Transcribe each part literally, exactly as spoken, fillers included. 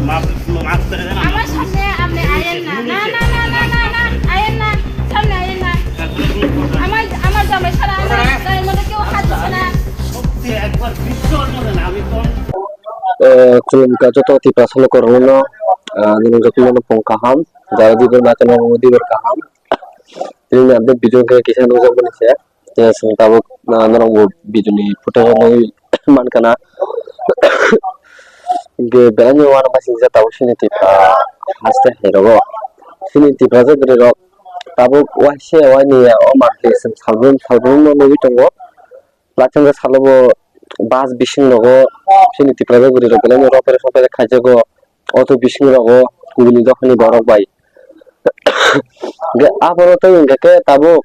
আমার সামনে আপনি আয়েন না। না, না, না, না, না, না, আয়েন না। সামনে আয়েন না। আমার, আমার জামাই ছাড়া আমার জামাইর মধ্যে কেউ হাত দিছে না। Eh, khulumkha joto Tiprasa lukurokno, ah, nini joto no pung kaham, jara dibor ba khe no dibor kaham. Nini update video khe kisa nukjakmani se. Tei chwng tabuk, ah, norok bo video ni photo o nugwi mankha na. Hwnkhe belai no uanama singcha tabuk chini Tipra haste hai rogo. Chini Tipra je bwrwi rok tabuk waisa waini ya o manthli chwng salbrum salbrum no nugwi tongo. Laithang salo bo bus bising rogo chini Tipra je bwrwi rok belai no ropere sopere khaijago. Auto bising rogo kubuni dophani borok bai. Hwnkhe aphuru tei hwnkhe khe tabuk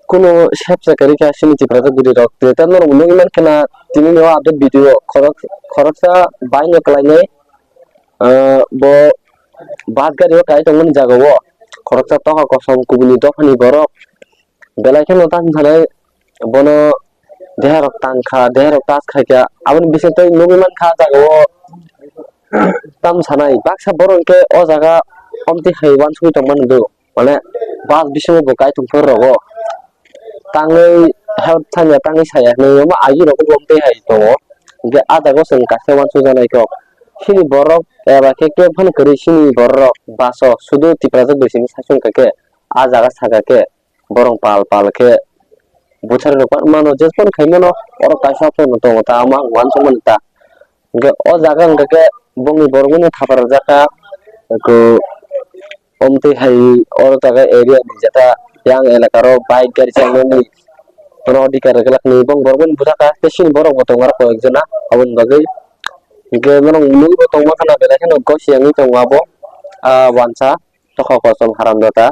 kunu sep se kwrwi kha chini Tipra je bwrwi rok. Tei norok nugwi mankha na tini ni o update video khorok, khoroksa bai no kwlainai, ah, bo bus gari o kai tongmani jaga o khoroksa tokha kosom kubuni dophani borok belai kheno tang thanai bono deha rok tang kha, deha rok touch khai kha. Aboni bising tei nugwi mankha jaga o tam sanai baksa borok hwnkhe o jaga omtwi hai uansugwi tongmani do. Mane bus bisingo bo kaitor phuru rogo tangwi help thangya tangwi saya hinwi omo agi rok bo tei hai tongo. Hwnkhe ah jaga o chwng kaisa uansukjaknai kok chini borok eba khe kebo phano kwrwi chini borok rok bus o sudu Tiprajwk bai simi saichung kha khe ah jaga saka khe borok pal pal khe bwthar rok mano je phano khai mano oro kaisa phano tongo ta ama uansukmani ta. Hwnkhe o jaga hwnkhe khe bongni borok mano thapa rwjak kha. Omtwi hai oro jaga area ni jeta yang elaka ro bike gari chalainani bono adhikar rwgwlak hinwi bong borok bini bwsakha tei chini borok bo tongo aro koi ek jona aboni bagwi. Hwnkhe norok nugwi bo tongma khana belai kheno gosi wngwi tongo abo ah uansa tokha kosom haramjada.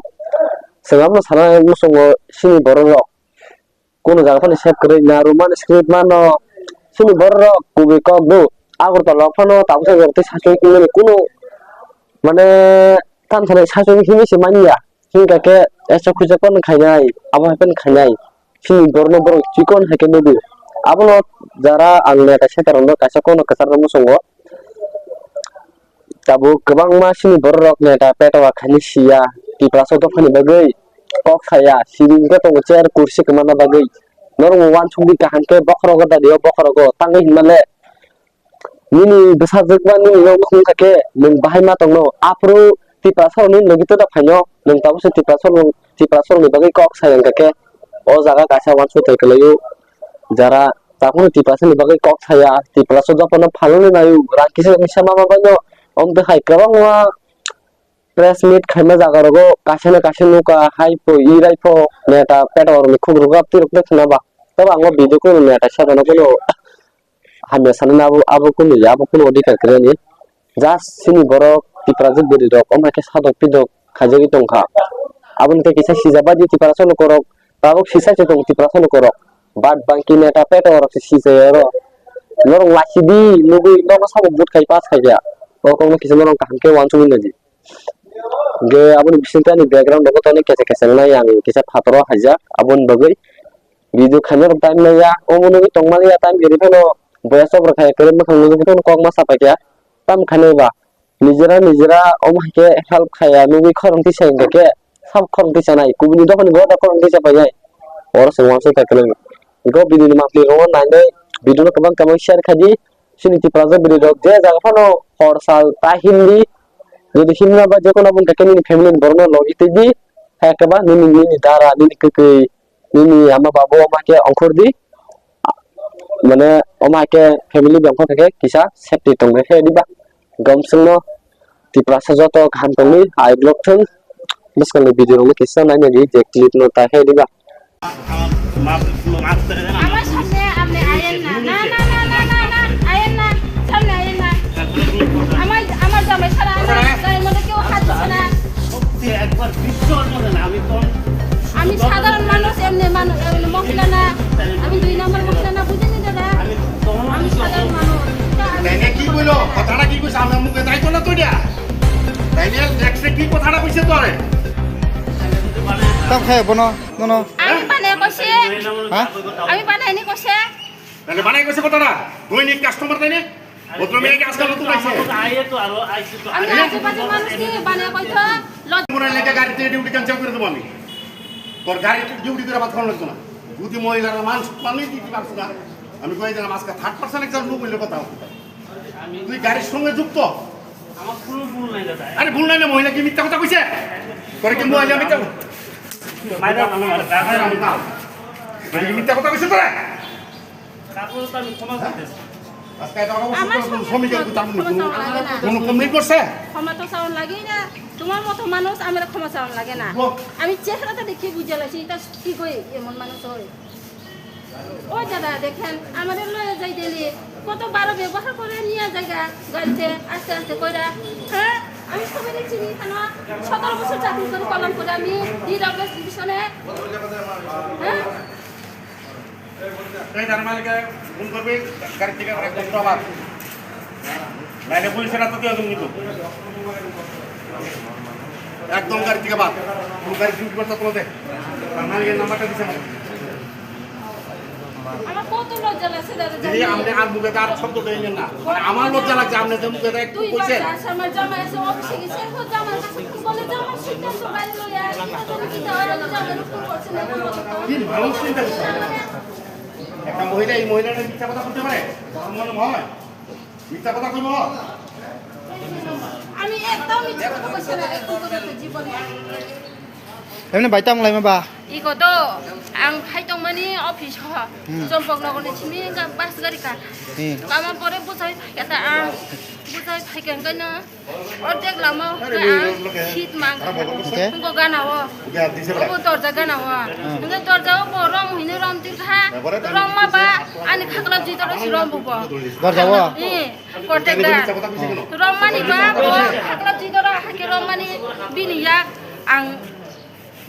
Chwng abono sana muchungo chini borok rok. Kunu jaga phano sep kwrwi na rw mani script mano. Chini borok rok kubui kok do. Agartala o phano tabuk sa tei sachung himani kunu mane tamo sanai sachung himwi se manya. Hingkha khe esa khuisa kono khainai, abo hai phano khainai. Chini borok no borok chikon hai khe nugo. Abono jara ang neta seta rok no kaisa kono kwchar rok muchungo. Tabuk kwbangma chini borok rok neta petwa khainwi siya, Tiprasa dophani bagwi kok saya, siri wngkhe tongo chair kursi kwmana bagwi. Norok bo uansukdi kaham khe bokhorogo dadio bokhorogo tangwi hinmale. Nini bwsajwk ba nini nok nukhung kha khe nwng bahai ma tongno, aphuru Tiprasa rokni logi toda phaino, nwng tabukhe Tiprasa rok, Tiprasa rokni bagwi kok saya wngkha khe, o jaga kaisa uansuk tei kwlaio. Jara tabukhe Tiprasa ni bagwi kok saya, Tiprasa jotono phalwi naio, rang kisa kisa ma ma baino, omo twi hai kwbangma press meet khaima jaga rogo kaisa na kaisa nukha, hai pho, wi rai pho, neta peta rokni khuk rwgap twi rok twi khna ba. Tei bo ang o video kunu neta seta no kunu hamya sanani abo, abo kunu ya, abo kunu odhikar kwrwi ni. Just chini borok Tiprajwk bwrwi rok omo hai khe sadok pidok khaijagwi tongkha. Aboni tei kisa sijak bai di Tiprasa lukurok, tabuk sisa se tongo Tiprasa lukurok. Bad bangki neta peta rok se sijai oro. Norok lachidi nugwi nogo sabo vote khai pass khai ya. O kokno kisa norok kaham khe uansugwi naidi. Hwnkhe aboni bisingtwi ani background rogo tongni kesa kesa wngnai ang kisa phataro haijak aboni bagwi. Video khaina rok time naiya, omo nugwi tongmani ya time rwdi phano boya chopra khaiya kwrwi mwkhang nugwi phano kok ma sapaikha. Tamo khainai ba nijera nijera omo hai khe help khaiya nugwi khorang tisa hinkha khe sabo khorang tisa nai kubuni dophani bo da khorang tisa painai. Oro se uansuk kha kwlwng. Go video ni mangpli rok nainai video no kwbang kwbang share khaidi. Chini Tiprasa bwrwi rok je jaga phano hor sal ta himdi. Jodi himna ba je kono bwkha khe nini family ni borok no logi twi di. Hai khe ba nini, nini dara, nini kwkwi, nini ama babu ama khe ongkhor di. Mane ama khe family bai ongkhor khe kisa safety tong khe di ba. Gom sung no Tiprasa joto kaham tongwi, I vlog thung. Bwskang ni video rok no kisa naina di je clip no ta khe di ba. আমার সামনে আপনি আয়েন না। না, না, না, না, না, না, আয়েন না। সামনে আয়েন না। আমার, আমার জামাই ছাড়া আমার জামাইয়ের মধ্যে কেউ হাত দিছে না। আমি সাধারণ মানুষ, এমনি মানুষ, এমনি মহিলা না। আমি দুই নম্বর মহিলা না, বুঝেনি দাদা? আমি সাধারণ মানুষ। তা আমি তাইলে কি কইলো? কথাটা কি কইছে? আমার মুখে তাই তো না তো এটা। তাইলে দেখছে কি কথাটা কইছে তোরে? Tam khe bono, nono. আমি বানাই কইছি। Ha? আমি বানাইনি কইছে। তাইলে বানাই কইছে কথাটা? দৈনিক কাস্টমার তাই না? ভদ্রমহিলা কি আজকাল নতুন আইছে? আমি আজে বাজে মানুষ নিয়ে বানিয়ে কইতো লজ- মনে হয় লেখা গাড়িতে ডিউটি ক্যান্সেল করে দেবো আমি। তোর গাড়ি ডিউটি করে ভাত খাওয়ানো লাগতো না। যদি মহিলারা মান সম্মান দিতে পারছো না, আমি কয়ে দিলাম আজকে থার্ড পার্সন একজন লোক হইলে কথা হবে। তুই গাড়ির সঙ্গে যুক্ত। আমার কোনো ভুল নাই দাদা। আরে ভুল নাই না, মহিলা কি মিথ্যা কথা কইছে? তোর কি মহিলা মিথ্যা কথা? মাইরা, মাইরা, মাইরা। তোর কি মিথ্যা কথা কইছে তোরা? তারপরে তো আমি ক্ষমা চাইতেছি। আজকে এটা আমার অবস্থা আমার কোনো সামনে শ্রমিকের কোনো তার মধ্যে ক্ষমা কোনো, চাওয়া লাগে না। কোনো কমপ্লেইন করছে? ক্ষমা তো চাওয়া লাগেই না। তোমার মতো মানুষ আমার ক্ষমা চাওয়া লাগে না। বল। আমি চেহারাটা দেখে বুঝে লাগছি, এটা কি কই এমন মানুষ হয়। ওই দাদা, দেখেন, আমাদের লয়ে যাই ডেলি, কত বারো ব্যবহার করে নিয়ে জায়গা গাড়িতে আস্তে আস্তে কইরা। হ্যাঁ, আমি সবাই চিনি, কেন? সতেরো বছর চাকরি করে, কলম করে আমি ডিডব্লিউএস ডিভিশনে। হ্যাঁ। এই তার মালিকে ফোন করবি, গাড়ি থেকে একদম টপার। নাইলে পুলিশের হাতে তুই একদম নিত। একদম গাড়ি থেকে বাদ। কোন গাড়ি ডিউটি করতে কোনো দে। তার মালিকের নাম্বারটা দিছে আমাকে। আমার কত লজ্জা লাগছে দাদা, এই জানেন? আপনি আর মুখে তার শব্দ দেন না। মানে আমার লজ্জা লাগছে, আপনি যে মুখে একটু দুই বার কইছেন। চার সময় জামাই আছে, অফিসে গেছে, এখন জামাই কাছে ফোন করলে জামাই সিদ্ধান্ত বাইরে লইয়া, এটা তো আমি চিন্তা করি, আমি জামাইয়ের ফোন করছি না, এখন বলো তো। কি মানুষ চিন্তা করছে? একটা মহিলা, এই মহিলাটা মিথ্যা কথা বলতে পারে? আমার মনে হয় মিথ্যা কথা কইব? আমি একদম মিথ্যা কথা কইছি না, এখন পর্যন্ত জীবনে। Emni bai tamo laima ba? Iko do, ang hai tongmani office ho. Hmm. Chompok nogorni simi wngkha bus gari ka. Hmm. Lama pore bujai phaikha ta ang. Bujai phaikha wngkha no. Ordek lama o hwnkhe ang seat mang. Okay. Wngkha gana o. Obo dorja gana o. Hmm. Hwnkhe dorja o bo rom hwnwi rom tirkha. Rom ma ba ani khakla jui toro si rom bo bo. Dorja o? Eh. Kotek da. Romani ba bo khakla jidora hake romani bini yak ang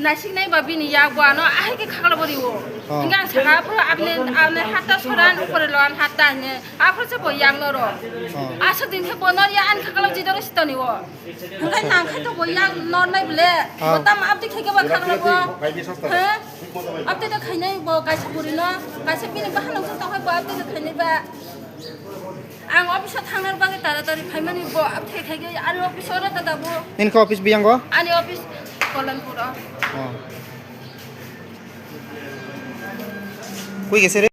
nasik nai ba bini yak bo ano ahai ke khakla bori o. Oh. Hingke ang saka aphuru apni, apni hatta soran upore lo an hatta hine aphuru se bo yak noro. Oh. Asa din he bo nor ya an khakla jidora sitoni o. Hingke nang khe to bo yak nor nai bole. Oh. Bo tam abdi khe ke ba khakla bo. He? Abdi da khainai bo kaisa buri no, kaisa bini bahan nang to hai bo abdi da khainai ba. Ang office o thangna bagwi taratari phaimani bo abthai khaigwi ani office o reta da bo. Nini khe office biyango? Ani office Kolanpur o. Oh. Koi gese re?